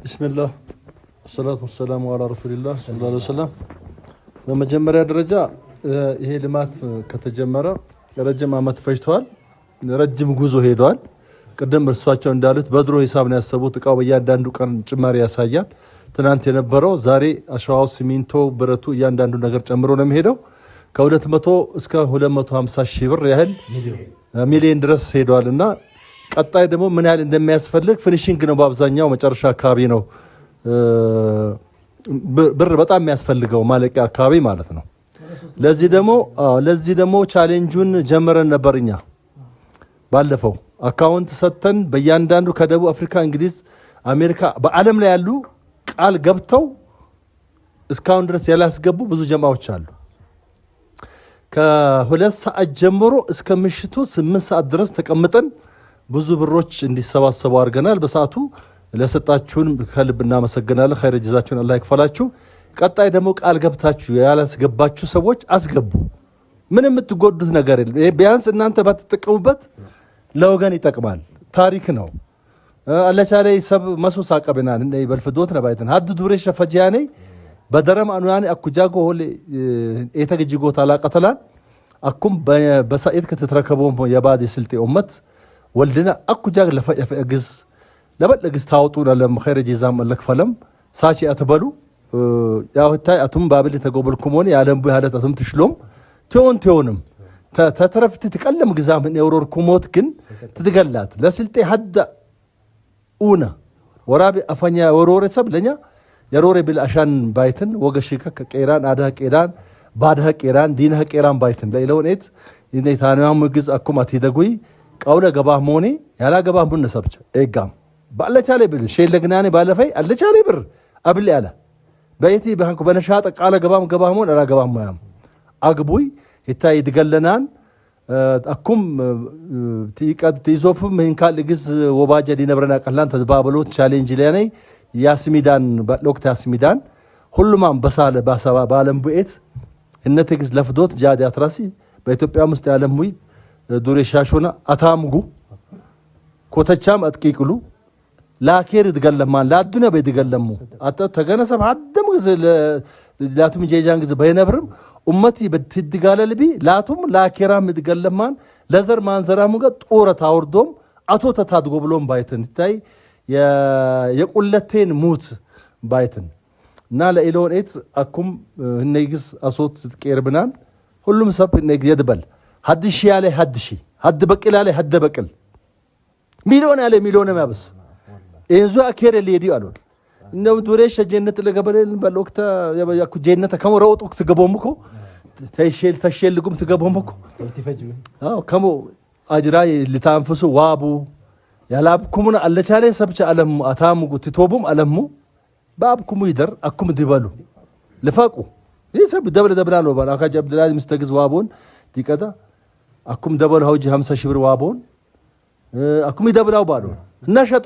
ቢስሚላህ ሰላቱ ወሰላሙ አላ ረሱሊላህ ሰለላሁ ዐለይሂ ወሰለም። በመጀመሪያ ደረጃ ይሄ ልማት ከተጀመረ ረጅም ዓመት ፈጅቷል። ረጅም ጉዞ ሄደዋል። ቅድም እርሷቸው እንዳሉት በድሮ ሂሳብ ነው ያሰቡት። እቃው በእያንዳንዱ ቀን ጭማሪ ያሳያል። ትናንት የነበረው ዛሬ አሸዋው፣ ሲሚንቶ፣ ብረቱ እያንዳንዱ ነገር ጨምሮ ነው የሚሄደው። ከ200 እስከ 250 ሺህ ብር ያህል ሚሊዮን ድረስ ሄደዋል እና ቀጣይ ደግሞ ምን ያህል እንደሚያስፈልግ finishing ነው በአብዛኛው መጨረሻ አካባቢ ነው ብር በጣም የሚያስፈልገው ማለቂያ አካባቢ ማለት ነው። ለዚህ ደግሞ challenge ኡን ጀምረን ነበር እኛ ባለፈው account ሰጥተን በእያንዳንዱ ከደቡብ አፍሪካ፣ እንግሊዝ፣ አሜሪካ በዓለም ላይ ያሉ ቃል ገብተው እስካሁን ድረስ ያላስገቡ ብዙ ጀማዎች አሉ። ከ2 ሰዓት ጀምሮ እስከ ምሽቱ 8 ሰዓት ድረስ ተቀምጠን ብዙ ብሮች እንዲሰባሰቡ አድርገናል። በሰዓቱ ለሰጣችሁን ከልብ እናመሰግናለን። ኸይር ጀዛችሁን አላህ ይክፈላችሁ። ቀጣይ ደግሞ ቃል ገብታችሁ ያላስገባችሁ ሰዎች አስገቡ። ምንም የምትጎዱት ነገር የለም። ይሄ ቢያንስ እናንተ ባትጠቀሙበት ለወገን ይጠቅማል። ታሪክ ነው። አለቻለ ሰብ መሶ ሳቀብና እንደ በልፍዶት ነባይተን ሀድ ዱሬ ሸፈጂያኔ በደረም አኑያኔ አኩጃጎ ሆሌ ኤተግጂጎ ታላቀተላን አኩም በሳኤት ከተተረከቦም የባድ ስልጤ ኡመት ወልድና አኩጃግ ለፈግዝ ለበለግዝ ታወጡ ለም ኸይረ ጀዛም አለክፈለም ሳቺ አትበሉ ያው ታይ አቱም ባብል ተጎበልኩሞን ያለም ቡ ያለት አቱም ትሽሎም ቲዮን ቲዮንም ተተረፍት ትቀለም ግዛም የውሮር ኩሞት ግን ትትገላት ለስልጤ ሀዳ ኡና ወራቢ አፈኛ ወሮረ ሰብ ለኛ የሮሬ ብል አሻን ባይትን ወገሽከ ከቄራን አዳ ቄራን ባዳ ቄራን ዲና ቄራን ባይትን ለኢለውን ኤት ኢኔ ታናም ግዝ አኩም አትደጉይ ቀውለ ገባ ሞኔ ያላ ገባ ቡን ሰብቸ ኤጋም ባለቻለ ብል ሼለግናኔ ባለፈይ አለቻለ ብር አብል ያለ በየቲ በሃንኩ በነሻጠ ቃለ ገባም ገባ ሞን አላ ገባም ማያም አግቡይ ይታይ ድገለናን አኩም ቲቀድ ቲዞፍም ይንካል ግዝ ወባጀ ዲነብረና ቀላን ተባብሎት ቻሌንጅ ለኔ ያስሚዳን ባሎክት ያስሚዳን ሁሉማም በሳለ ባሰባ ባለም ቡኤት እነተ ግዝ ለፍዶት ጃዲ አትራሲ በኢትዮጵያ ውስጥ ያለሙይ ዱሬ ሻሾና አታምጉ ኮተቻም አጥቂቅሉ ላኬር ይድገለማን ላዱነ በይድገለሙ አተ ተገነሰብ አደም ግዝ ላቱም ጄጃን ግዝ በይነብርም ኡመቲ በትድጋለልቢ ላቱም ላኬራም ይድገለማን ለዘር ማንዘራሙ ገ ጦረት አውርዶም አቶ ተታድጎ ብሎም ባይትን ታይ የቁለቴን ሙት ባይትን እና ለኢሎን ኤት አኩም እነይግስ አሶት ስትቀርብናን ሁሉም ሰብ እነይግ የድበል ሀድሽ ያለ ሀድሺ ሀድ በቅል ያለ ሀደ በቅል ሚሊዮን ያለ ሚሊዮን ያብስ እንዙ አኬረ ሊዲ አሉል እንደው ዱሬሽ ጀነት ለገበለ በልወቅተ ያኩ ጀነት ከሞ ረውጥ ወቅት ገቦምኮ ተሸል ተሸልጉም ትገቦምኮ አዎ ከሞ አጅራይ ልታንፍሱ ዋቡ ያላብኩሙን አለቻለ ሰብቸ አለሙ አታሙጉ ትቶቡም አለሙ ባብኩሙ ይደር አኩም ድበሉ ልፈቁ ይሰብ ደብለ ደብላ ነው ባላ አካጅ አብዱላህ ምስተግዝ ዋቦን ዲቀዳ አኩም ደበል ሀውጂ 50 ሺህ ብር ዋቦን አኩም ይደብላው ባሉ እና ሸጡ።